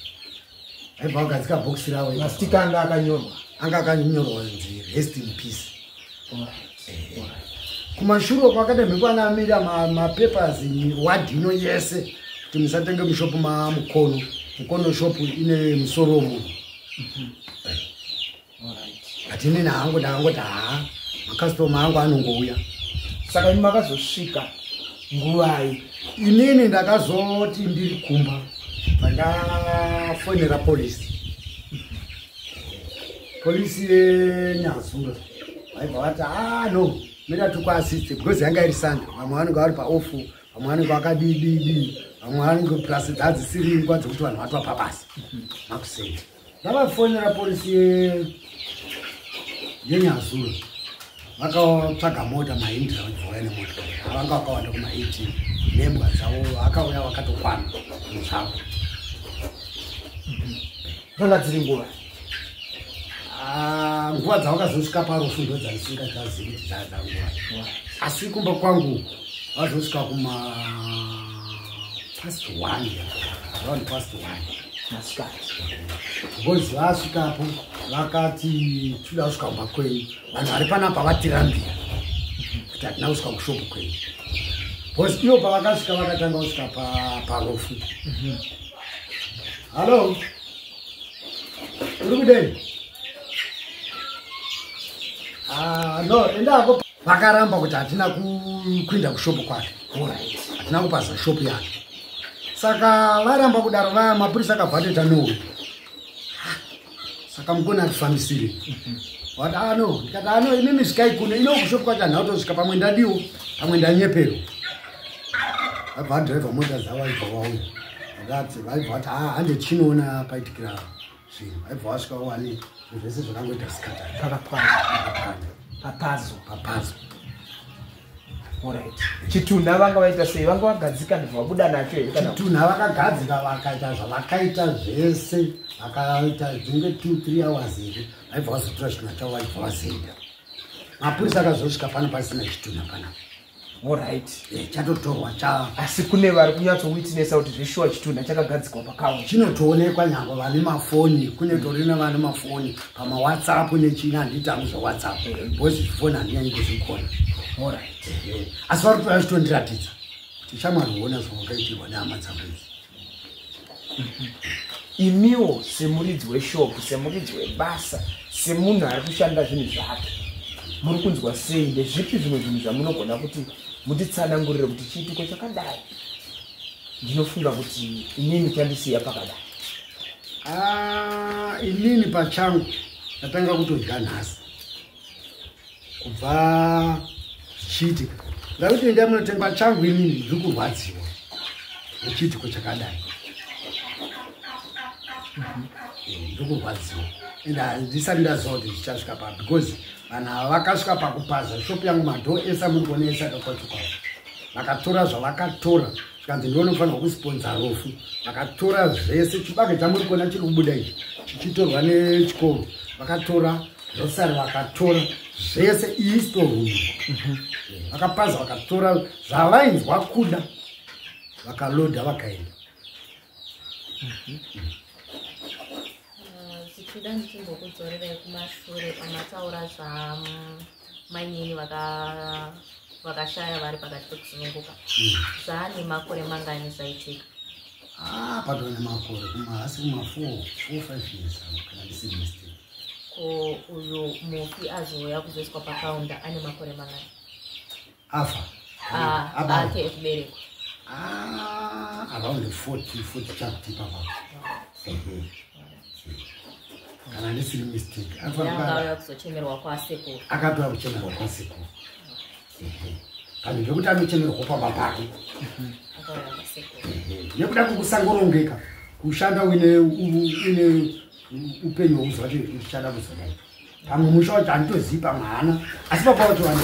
Vaibva vagadzika bhokisi ravo. Masticker anga akanyorwa? Anga akanyorwa nzi "Rest in peace". Kumashure uko kwakati mhiko anamira mapapers, wadhi ino yese, kuti musatenge mushopu mamukono, mukono shopu ine musoro womunhu. But inini hangu ndakangoti haa, makastoma angu anongouya. Saka imi makazosvika nguvai? Inini ndakazoti ndiri kumba pandafonera polisi, polisi yeNyazura. Vaibva vati, "Ah, no, mira tikuasiste," because yanga iri Sunday. Vamwe vanenge vari paoff, vamwe vanenge vakadididi, vamwe vanenge plus dzadzisiri nguva dzekuti vanhu vatwa pabasa makuseni. Ndavafonera polisi yeNyazura, vakatsvaga mota, Mahindra, vachibva nemotikari. Vanga vakawanda kuma18 nembwa dzavo, vakauya vakatokwana zvavo. Zvanga dziri nguva? Ah, nguva dzavakazosvika parufu ndo dzandisingachazivi kuti dzadza nguva, asi kumba kwangu vazosvika kuma past 1, around past 1. Masikati? Because vasvikapo vakati, "Toda kusvika kumba kwenyu, vanhu vari panapa vatirambira kuti hatina kusvika kushopu kwenyu." Because ivo pavakasvika vakatanga kusvika parufu. Hallo, uri kudei? Ah, no, endako. Vakaramba kuti hatina kuenda kushopu kwake, hatina kupaza shopu yake. Saka varamba kudaro, va mapurisa akabva atoita no. Saka mukoni atifambisire, wati ano, ndikati ano, inini svikai kuno ino kushopu kwacho handina kutosvika, pamwe ndadiwo, pamwe ndanyepero. Vabva vadhiraivha mota dzavo, vaibva vauya, vakati vaibva vati, "A, hande tichinoona paitikira zvinhu." Vaibva vasvika wani zvinhu zvese zvakangoita scatter. Pakapwanya. Pakapwanya. Papazo. Papazo. Alright, chitunha vanga vaita sei? Vanga vagadzika ndibva vabuda nacho here kana? Chitunha vakagadzika, vakaita zvavakaita zvese, vakaita dzinge 2 3 hours here, vaibva vazotora chitunha chavo, vaibva vazoenda. Mapurisa akazosvika pano pasina chitunha panapa. Chatotorwa cha. Asi kune vari kunyatsowitnessa kuti zveshuwa chitunha chakagadzikwa pakaunta? Chinotoonekwa, nyangwe vane mafoni, kune tori nevane mafoni pamaWhatsApp nechini. Handiti hangu zveWhatsApp because zvifoni handinyanyi kuzvikona. Asi vari kutoya chitondiratidza kuti, "Shamwari, ona zvawakaitirwa nehama dzako idzi." Imiwo semuridzi weshopu, semuridzi webasa, semunhu ari kushanda zvinhu zvake, muri kunzwa sei? Ndezvipi zvimwe zvinhu zvamunogona kuti mutitsanangurire kuti chiitiko chakadai, ndinofunga kuti inini chandisiya pakadai? Ah, inini pachangu ndatanga kutodya nhasi kubva zvichiitika. Ndakuti endai munotenga changu, inini ndiri kurwadziwa nechiitiko chakadai. Ndiri kurwadziwa and handisati ndaziva kuti zvichasvika pa, because vanhu ava vakasvika pakupaza shopu yangu, madoor ese amuri kuona ese akakwachukawo. Vakatora zvavakatora, zvikanzi ndionofanirwa kusponsor rufu. Vakatora zvese, chibage chamuri kuona chiri kubuda ichi chichitorwa nechikoro vakatora, grocery vakatora zvese, iyi storeroom vakapaza, vakatora zvavainzwa kuda, vakalodha, vakaenda. Zvichida ndichimbokudzorerai kumashure pamataura zvamanyini vakashaya vari pakati pekusununguka. Zvaane makore mangani zvaitika? Ah, patova nemakore kuma, asi kuma 4 4 5 years kana ndisiri mistake. Ko uyu mufi azouya kuzoiswa pakaunda ane makore mangani? Afa? Ah, Ababa. Ake ekuberekwa. Ah, around 40 40 chakuti ipapapo. Ehe. Kana ndisiri mistake. Yanga auya kuzochemerwa kwasekuru? Akatouya kuchemerwa kwasekuru. Ehe. Panhu pekuti anochemerwa pamba pake. Akauya kwasekuru. Ehe. Nekuda kwekusangorongeka, kushanda uine upenyu hwekuziva kuti ndichada kuzodai, pamwe musha wacho handitozivi, pamwe haana, asi papa vacho vane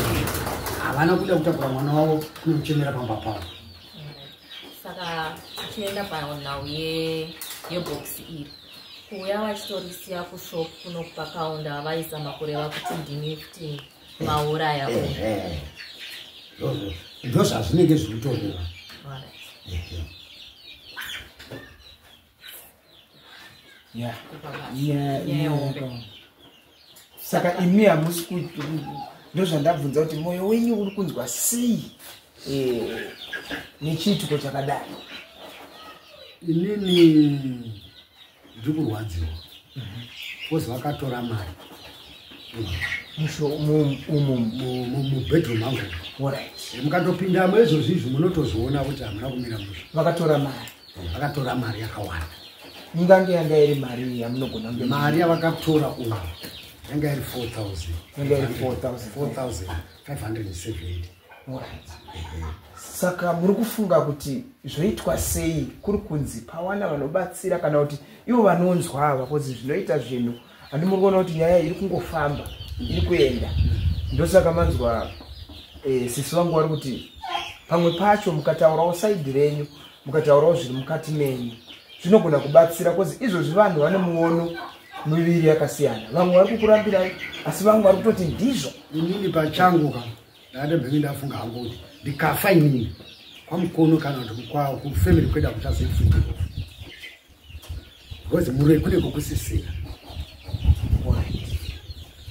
havana kuda kutakura mwana wavo kunomuchemera pamba pavo. Saka tichienda panhau yebhokisi iri, kuuya vachitorisiya kushop kuno pakaunda, vaizama kureva kuti ndini futi mauraya uyu? Ehe. Ndo zvazvinenge zviri kutoreva. Ehe. Nyaya yehombe. Saka imi hamusi ndozvandabvunza kuti mwoyo wenyu uri kunzwa sei nechiitiko chakadai? Inini ndiri kurwadziwa because vakatora mari. Umu mubedroom mangu. Alright. Mukatopindamo izvozvi izvi munotozviona kuti hamuna kumira mushe. Vakatora mari. Vakatora mari yakawanda. Ingange yanga iri mari yamunogona kunge Mari yavakatora umu yanga iri 4000. Yanga iri 4000. 4570. Alright. Saka muri kufunga kuti zvoitwa sei kuri kunzi pawana vanobatsira kana kuti ivo vanonzwa ava, 'cause zvinoita zvinhu handi muri kuona kuti nyaya iri kungofamba, iri kuenda. Ndosaka manzwa sisi vangu vari kuti pamwe pacho mukataurawo side renyu, mukataurawo zviri mukati menyu, zvinogona kubatsira, 'cause izvozvi vanhu vane muono miviri yakasiyana. Vamwe vari kukurambirai, asi vamwe vari kutoti ndizvo. Inini pachangu ka ndakatobvenge ndafunga hangu kuti ndikafa inini, kwaMukono kana kuti kufamily kwedu hakuchazoifuti, because muroi kune kokusisira.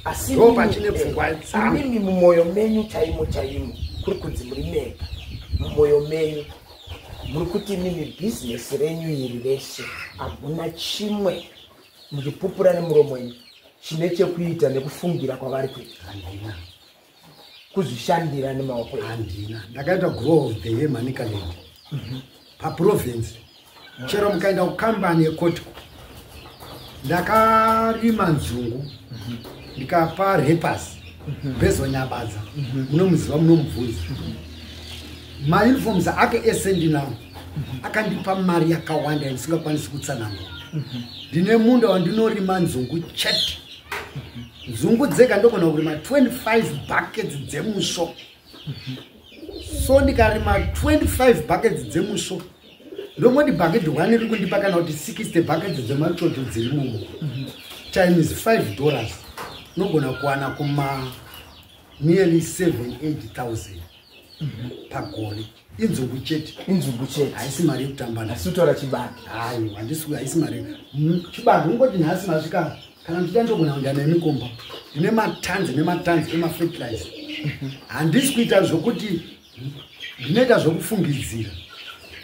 Asi Ndo pachine pfungwa dzangu. Imimi mumwoyo menyu chaimo chaimo, kuri kunzi muri mega, mumwoyo menyu muri kuti imimi bhizinesi renyu iri reshe hamuna chimwe, muchipupura nemuromo wenyu, chine chekuita nekufungira kwavari kuita? Handina. Kuzvishandira nemaoko enyu. Handina. Ndakaita Grower of the Year Manicaland paprovince. Chero mukaenda kukambani yeCottco, ndakarima nzungu ndikapa repas bezonyabadza, munomuziva, munomubvunza. Mauniforms ake ese ndinawo. Akandipa mari yakawanda yandisingakwanisi kutsanangura. Ndine munda wandinorima nzungu chete, nzungu dzega ndogona kurima 25 buckets dzemusvo. So ndikarima 25 buckets dzemusvo, ndomoti bucket 1 riri kundipa kana kuti 60 buckets dzemachocho dziri mumo, times $5, unogona kuwana kuma nearly 7 8000 pagore, inzungu chete. Inzungu chete. Haisi mari yekutamba nayo. Asi kutora chibage? Aiwa, handisi, haisi mari. Chibage ungoti nhasi masvika, kana ndichida ndogona kuenda nemikomba. Ndine matanzi nematanzi emafertilizer. Handisi kuita zvokuti ndinoita zvokufungidzira.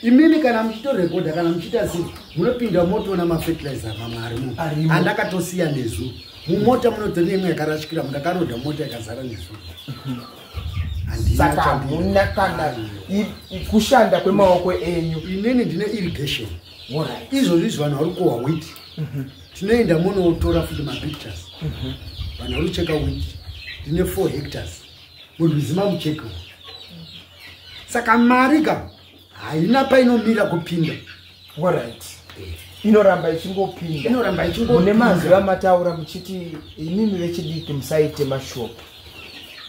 Imimi kana muchitorekodha kana muchiita sei, munopinda motoona mafertilizer mamwe arimo. Arimo. Andakatosiya nezuro mumota, munotori imwe yakarashikira, mundakarodha mota yakazara nezuro. Handina Saka chandino. hamuna kana kushanda kwemaoko enyu? Inini ndine irrigation. Alright. Izvozvi izvi vanhu vari kukohwa wheat, tinoenda munotora futi mapictures. Vanhu vari kucheka wheat, ndine 4 hectares murwizi mamucheka. Saka mari ka haina painomira kupinda. Alright, inoramba ichingopinda. Inoramba ichingopinda. Mune mazwi amataura muchiti imimi vechidiki musaite mashopu,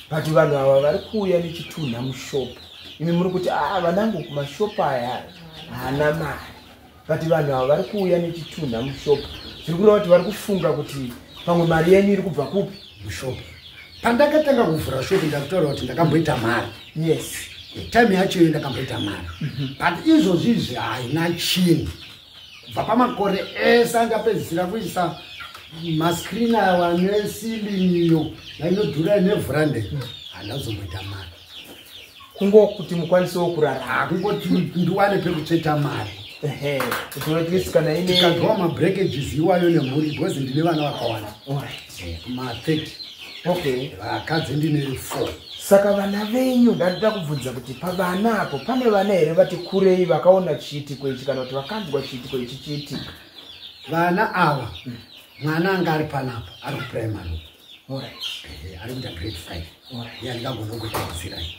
but vanhu ava vari kuuya nechitunha mushopu. Imi muri kuti, "A vanangu, kumashopu aya haana mari," but vanhu ava vari kuuya nechitunha mushopu. Zviri kureva kuti vari kufunga kuti pamwe mari yenyu iri kubva kupi? Mushopu. Pandakatanga kuvhura shopu, ndakutaura kuti ndakamboita mari. Time yacho iyo ndakamboita mari, but izvozvi izvi haina chinhu. Kubva pamakore ese andapedzisira kuisa mascreen awa neceiling iyo yainodhura nevhurande, handazomboita mari. Kungokuti mukwanisewo kurarama. Hakungoti ndiwane pekutsveta mari. Ehe, kuti at least kana ine Tikadrowa mabreakages iwayo nemhuri, because ndine vana vakawanda. Ma30. Vakadzi ndine 4. Saka vana venyu, ndandoda kubvunza kuti pavana apo pane vana here vati kurei vakaona chiitiko ichi kana kuti vakanzwa chiitiko ichi chiitika? Vana ava, mwana anga ari panapa ari kuprimary. Ehe, ari kuita grade 5. Iye andingagona kutadzirai.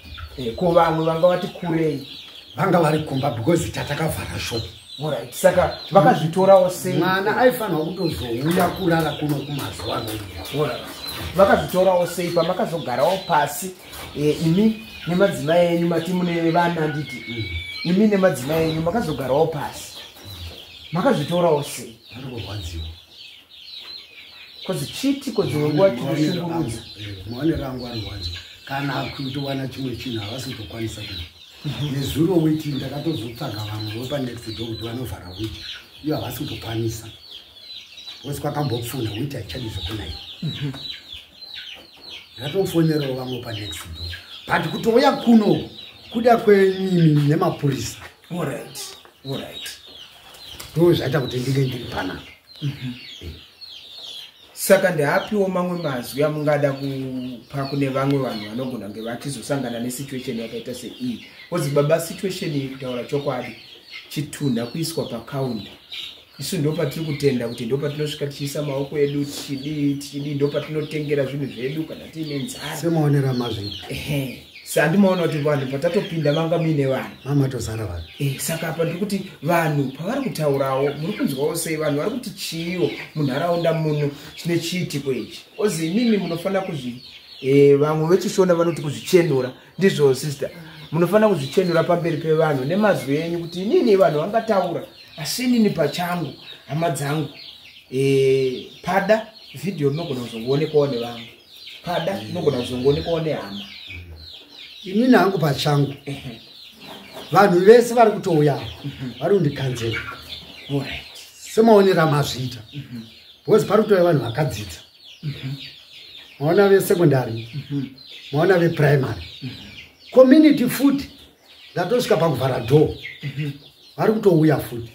Ko vamwe vanga vati kurei? Vanga vari kumba because tatakavhara shop. Alright. Saka vakazvitorawo sei? Mwana aifanirwa kutozouya kurara kuno kumazuva anouya. Alright. Vakazvitorawo sei pamakazogarawo pasi, imi nemadzimai enyu? Mati mune vana, nditi imi nemadzimai enyu makazogarawo pasi, makazvitorawo sei? Vari kurwadziwa. 'Cause chiitiko dzimwe nguva tinoshungurudza. Maonero angu, anorwadziwa. Kana kutowana chimwe chinhu havasi kutokwanisa kuita. Nezuro witi ndakatozotsvaga vamwe vepanext door kuti vanovhara witi, iyo havasi kutokwanisa because kwakambopfuna, witi haichadi zvokunai. Ndakatofonerawo vamwe panext door, but kutouya kuno kuda kwenyimi nemapurisa. Alright. Ndo zvaita kuti ndinge ndiri panapa. Saka ndeapiwo mamwe mazwi amungada kupa kune vamwe vanhu vanogona kunge vachizosangana nesituation yakaita seiyi? Ozi baba, situation iyi, kutaura chokwadi, chitunha kuiswa pakaunda, isu ndo patiri kutenda kuti ndo patinosvika tichiisa maoko edu, tichidii tichidii, ndo patinotengera zvinhu zvedu kana tiine nzara. Semaonero amazviita. Ehe, sandimaona kuti vanhu patatopinda manga muine vanhu. Mamatozara vanhu. Saka apa ndiri kuti vanhu pavari kutaurawo, muri kunzwawo sei? Vanhu vari kuti chiiwo munharaunda muno chine chiitiko ichi? Ozi imimi munofanira kuzvi vamwe vechishona vanoti kuzvichenura, ndizvo sister? Munofanira kuzvichenura pamberi pevanhu nemazwi enyu kuti inini vanhu vangataura, asi inini pachangu, hama dzangu, pada vhidhiyo rinogona kuzongoonekwawo nevamwe, pada rinogona kuzongoonekwawo nehama. Inini hangu pachangu, vanhu vese vari kutouya vari kundikanzera semaonero amazviita, because pari kutouya vanhu vakadzidza. Maona vesekondari, maona vepuraimary, community futi. Ndatosvika pakuvhara door, vari kutouya futi.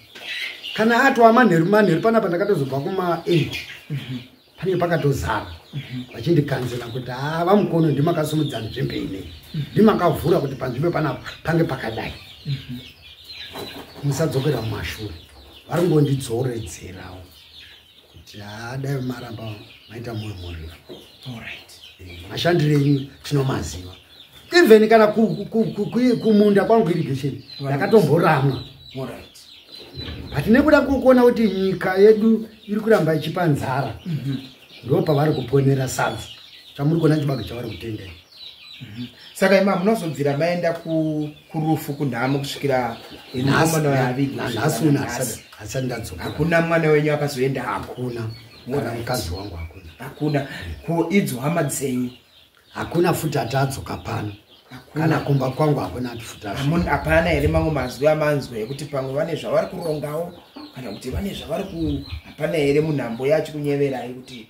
Kana atova manheru manheru panapa, ndakatozobva kuma8, pane pakatozara vachindikanzela kuti ha, vaMukono, ndimakasumudza nzvimbo inei, ndimakavhura kuti panzvimbo panapa pange pakadai, musadzokera mumashure. Vari kungondidzoredzerawo kuti ha, dai maramba maita mwoyo murefu. Mashandiro enyu tinomaziva. Even kana kumunda kwangu, irrigation ndakatomboramwa, but nekuda kukuona kuti nyika yedu iri kuramba ichipa nzara, ndo pavari kuponera sadza chamuri kuona, chibage chavari kutenga. Saka ima munozobvira maenda kurufu, kunhamo, kusvikira mukomana wavigwa? Nhasi uno hasati ndadzoka. Hakuna mwana wenyu akazoenda? Hakuna, kana mukadzi wangu hakuna. Hakuna. Ko idzo hama dzenyu? Hakuna futi atadzoka pano. Kana kumba kwangu hakuna ati futi asvika. Hapana here mamwe mazwi amanzwa ekuti pamwe vane zvavari kurongawo, kana kuti vane zvavari ku, hapana here munhambo yacho kunyeverai kuti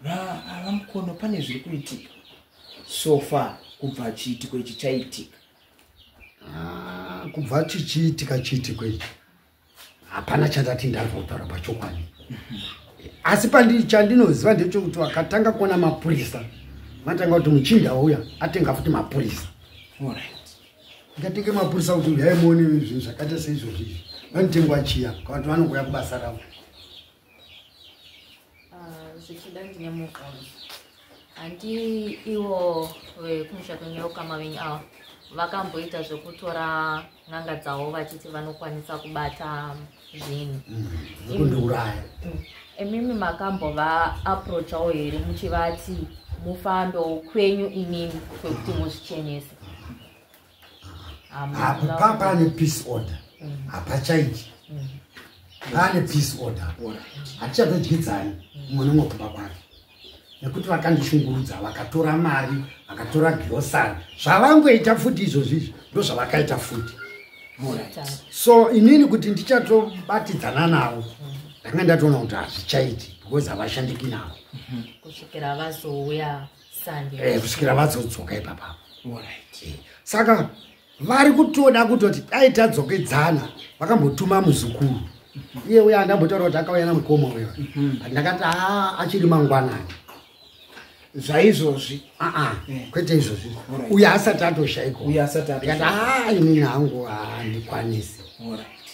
vaMukono, pane zviri kuitika so far kubva chiitiko ichi chaitika? Ah, kubva chichiitika chiitiko ichi, hapana chandati ndarwa kutaura pachokwadi. Asi pandi chandinoziva ndechekuti vakatanga kuona mapurisa, matanga kuti muchinda uya atenga futi mapurisa. Ngatenge mapurisa kuti uyai muone zvinhu zvakaita seizvozvo izvi, vanotengwa chiya kana kuti vanongouya kubasa ravo. Ah, zvichida ndine mubvunzo. Handi ivo vekumusha kwenyu, ukama venyu ava, vakamboita zvekutora n'anga dzavo vachiti vanokwanisa kubata zvinhu Nekundiuraya. Imimi makambova approachawo here muchivati mufambewo kwenyu imimi kwekuti muzvichenese? Apo pane peace order, hapachaiti. Pane peace order, hatichatodyidzani mumwe nomwe kumba kwake, nekuti vakandishungurudza, vakatora mari, vakatora girosari. Zvavangoita futi izvozvi izvi ndo zvavakaita futi. So inini kuti ndichatobatidzana navo, ndanga ndatoona kuti hazvichaiti because havashandiki navo. Kusvikira vazouya Sunday? Kusvikira vazodzoka ipapapo. Saka vari kutoda kutoti dai tadzokedzana. Vakambotuma muzukuru iye uya andambotaura kuti akauya namukoma uyo, but ndakati haa, achiri mangwanani. Zvaizvozvi? Aa, kwete izvozvi. Uyo asati atoshaikwa. Uyo asati. Ndikati haa, inini hangu handikwanisi.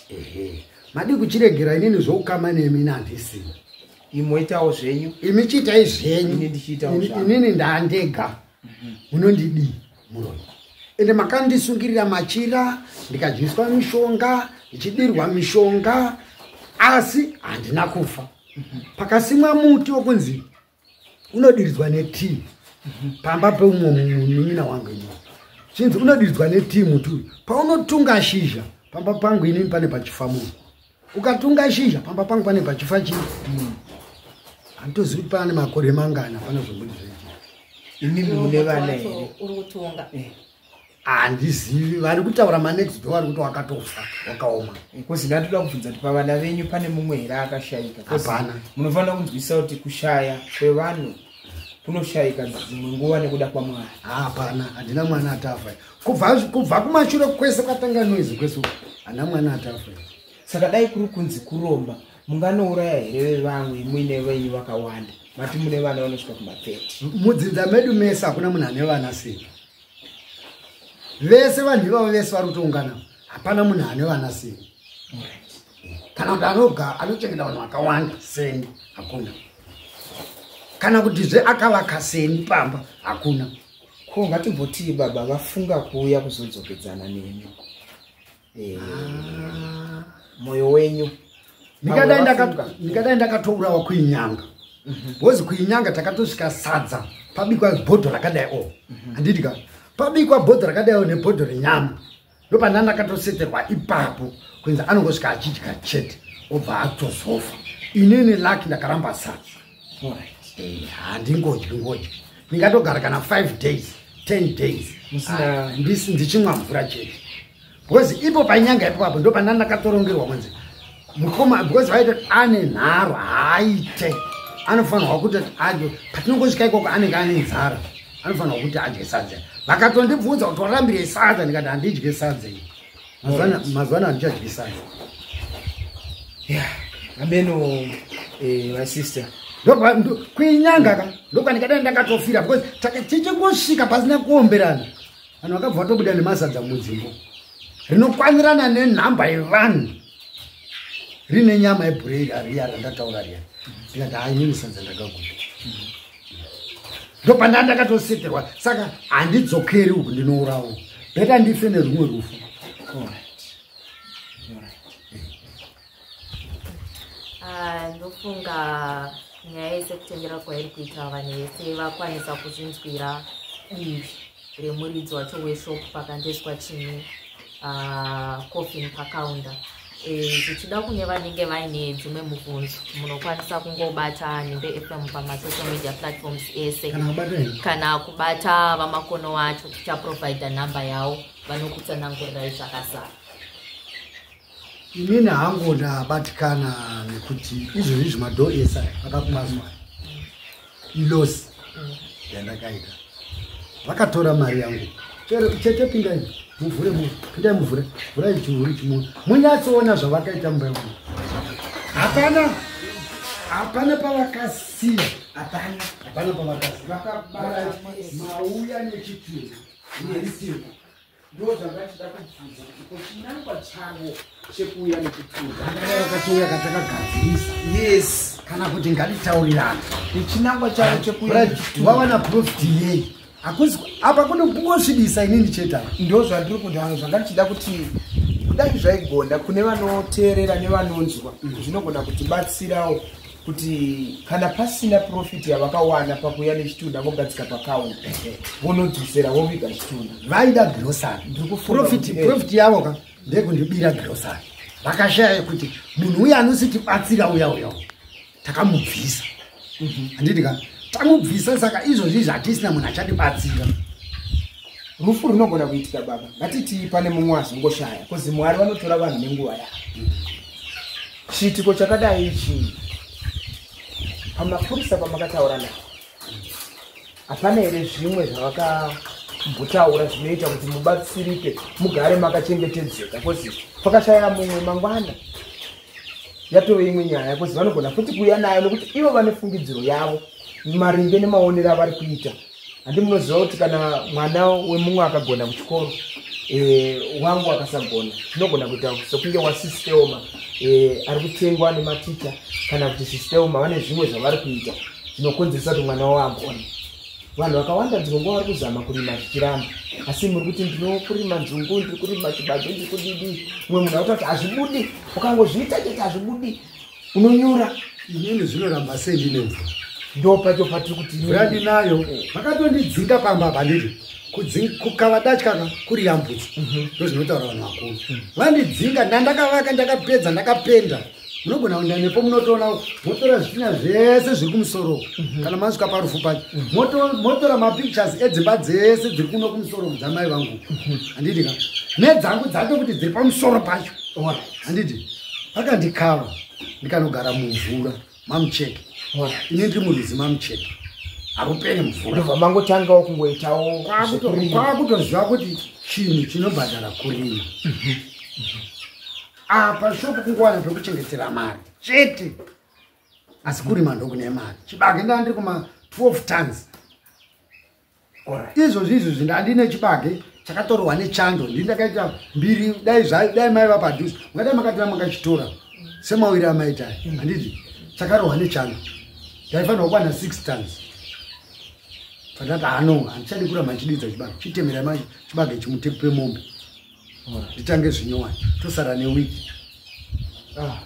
Ehe, madi kuchiregera. Inini zvoukama nemi handisina. Imoitawo zvenyu. Imi chiitai zvenyu. Ini ndichiitawo zvangu. Inini ndaandega, munondidii muroyi? Ende makandisungirira machira, ndikadyiswa mishonga, ndichidirwa mishonga, asi handina kufa. Pakasimwa muti wokunzi unodiridzwa netii pamba peumwe munin'ina wangu inini, chinzi unodiridzwa netii muti uyu, paunotunga shizha pamba pangu inini pane pachifa munhu, ukatunga shizha pamba pangu pane pachifa chii. Handitozivi kuti pane makore mangana pane zvomboti zvechi. Imimi mune vana here? Uri kutunga? Handizivi. Vari kutaura manext door vari kuti wakatofa, wakaoma. Kozi ndatoda kubvunza kuti pavana venyu pane mumwe here akashayika? Hapana. Munofanira kunzwisisa kuti kushaya kwevanhu kunoshayika dzimwe nguva nekuda kwaMwari. Hapana, handina mwana atafa. Kubva kumashure kwese kwatanga noise kwese uku, handina mwana atafa. Saka dai kuri kunzi kuromba, Munganouraya here vamwe muine venyu vakawanda? Mati mune vana vanosvika kuma30. Mudzinza medu mese hakuna munhu ane vana sei. Vese vanhu ivavo vese vari kutoungana, hapana munhu ane vana sei. Kana kuti anoga anochengeta vanhu vakawanda seni, hakuna. Kana kutizve akavaka seni pamba, hakuna. Ko ngatimbotii baba vafunga kuuya kuzodzokedzana nemi, moyo wenyu? Ndikadai ndakatourawa kuinyanga, because kuinyanga takatosvika sadza pabikwa bhodho rakadai o, handiti ka? Pabikwa bhodho rakadai o nebhodho renyama, ndopanda ndakatoseterwa ipapo kunzi anongosvika achidya chete, obva atozofa. Inini lucky ndakaramba sadza. Handingodyi ngodyi, ndingatogara kana 5 days, 10 days ndichimwa mvura chete, because ipo painyanga ipapo ndopanda ndakatorongerwa kunzi mukoma, because vaita ane nharo, haaite, anofanirwa kuti adye. Patinongosvika ikoko anenge ane nzara, anofanirwa kuti adye sadza. Vakatondibvunza kuti warambirei sadza, ndikati handidye sadza iyi. Mazuva ano handichadyi sadza. Yeah, ameno, my sister. Kuinyanga ka ndokwandikadai ndakatofira, because tichingosvika pasina kuomberana, vanhu vakabva vatobuda nemasadza mudzimbo rinokwanirana nenhamba yevanhu, rine nyama yebhureiri riya randataura riya. Ndikati hai, inini sadza ndakaguta. Ndopanda ndakatoseterwa, saka handidzokeri uku, ndinourawo, better ndife nerumwe rufu. Ah, ndofunga nyaya yese kutengera kwairi kuita, vanhu vese vakwanisa kuzvinzwira divi remuridzi wacho weshop pakandoiswa chini, coffin pakaunda. Zvichida kune vanenge vaine dzimwe mubvunzo, munokwanisa kungobata Nhimbe FM pamasocial media platforms ese. Kana kubata here? Kana kubata vamakono wacho, tichaprovida nhamba yavo, vanokutsanangurirai zvakazara. Inini hangu ndabatikana nekuti izvozvi zvimadoor ese akakupazwa, iloss yandakaita. Vakatora mari yangu. Chero chete, pindai muvhure, pindai muvhure, vhurai chihuri chimwe munyatsoona zvavakaita mumba yangu. Hapana, hapana pavakasiya. Hapana. Hapana pavakasiya. Vakabata. Mauya nechitunha marisiko. Ndo zvangachida kubvunza kuti ko chinangwa chavo chekuuya nechitunha? Vakadai vakatouya katakagadzirisa kana kuti ngatitaurirana. Nechinangwa chavo chekuuya nechitunha. Vawana profit yei? Hakusi apa kune kungosvibisa inini chete apa. Ndo zvandiri kuti zvanga ndichida kuti kudai zvaigona kune vanoteerera nevanonzwa, zvinogona kutibatsirawo kuti kana pasina profit yavakawana pakuuya nechitunha vogadzika pakaunta, vonodzosera voviga chitunha. Vaida grocery. Ndiri kufunga profit kuti, Profit yavo ka ndekundibira grocery. Vakashaya kuti munhu uya anositibatsira uya uya takamubvisa, handiti ka? Tamubvisa, saka izvozvi zvatisina munhu achatibatsira. Rufu runogona kuitika baba. Ngatiti pane mumwe azongoshaya, kuzi Mwari vanotora vanhu nenguva yavo. Chiitiko chakadai ichi, pamapurisa pamakataura navo, hapana here zvimwe zvavakambotaura zvinoita kuti mubatsirike, mugare makachengetedzeka? Kozi pakashaya mumwe mangwana yatove imwe nyaya, kozi vanogona futi kuuya nayo nekuti ivo vane fungidziro yavo maringe nemaonero avari kuita. Handi munoziva kuti kana mwana wemumwe akagona kuchikoro, wangu akasagona, zvinogona kuita sekunge wasistema ari kutengwa nematicha, kana kuti sistema vane zvimwe zvavari kuita zvinokonzeresa kuti mwana wavo agone. Vanhu vakawanda dzimwe nguva vari kuzama kurima zvichiramba, asi muri kuti ndinokurima nzungu, ndiri kurima chibage, ndiri kudidi. Mumwe munhu akuta kuti hazvibudi, ukangozviita chete hazvibudi, unonyura. Inini zvinoramba sei ndine mvura? Ndo pacho patiri kuti Mvura ndinayo. Vakatondidzinga pamba apa, nditi kukava datya ka kuri yambutso, ndo zvinotaura vanhu vakuru. Vandidzinga, ndandakavaka, ndakapedza, ndakapenda. Munogona kuenda nepo, munotoona, motora zvitina zvese zviri kumusoro. Kana masvika parufu pacho, motora mapictures edzimba dzese dziri kuno kumusoro dzamai vangu, handiti ka? Nedzangu dzacho kuti dziri pamusoro pacho, handiti? Vakandikava, ndikanogara mumvura mamucheke. Ini ndiri murwizi mamucheke, haruperi mvura. Ndobva mangotangawo kungoitawo zvekurima. Kwakutoziva kuti chinhu chinobhadhara kurima apa, shop kungowana pekuchengetera mari. Chete. Asi kurima ndokune mari. Chibage ndandiri kuma 12 tons. Izvozvi izvozvi ndandine chibage chakatorwa nechando, ndini ndakaita mbiri. Dai dai maiva padhuze, ungadai makatora makachitora semawiri amaita, handiti? Chakarohwa nechando, ndaifanirwa kuwana 6 tons. Pandati hano handichadi kuramba ndichididza chibage, chitemera chibage chimutepe mombe, nditange zvinyowani, tosara newiki. Ah,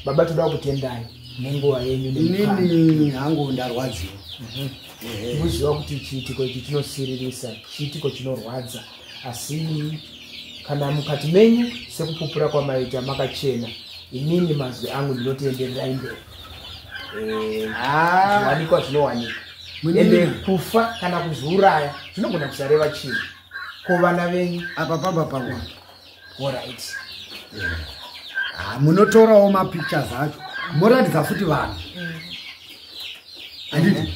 baba, toda kutendai nenguva yenyu. Inini hangu ndarwadziwa. Muziva kuti chiitiko ichi chinosiririsa, chiitiko chinorwadza, asi kana mukati menyu sekupupura kwamaita makachena, inini mazwi angu ndinotiendererai mberi. Zviwanikwa zvinowanikwa, ende kufa kana kuzviuraya zvinogona kusareva chinhu. Ko vana venyu? Apa pamba pangu. Alright. Munotorawo mapictures acho, moratidza futi vanhu, handiti?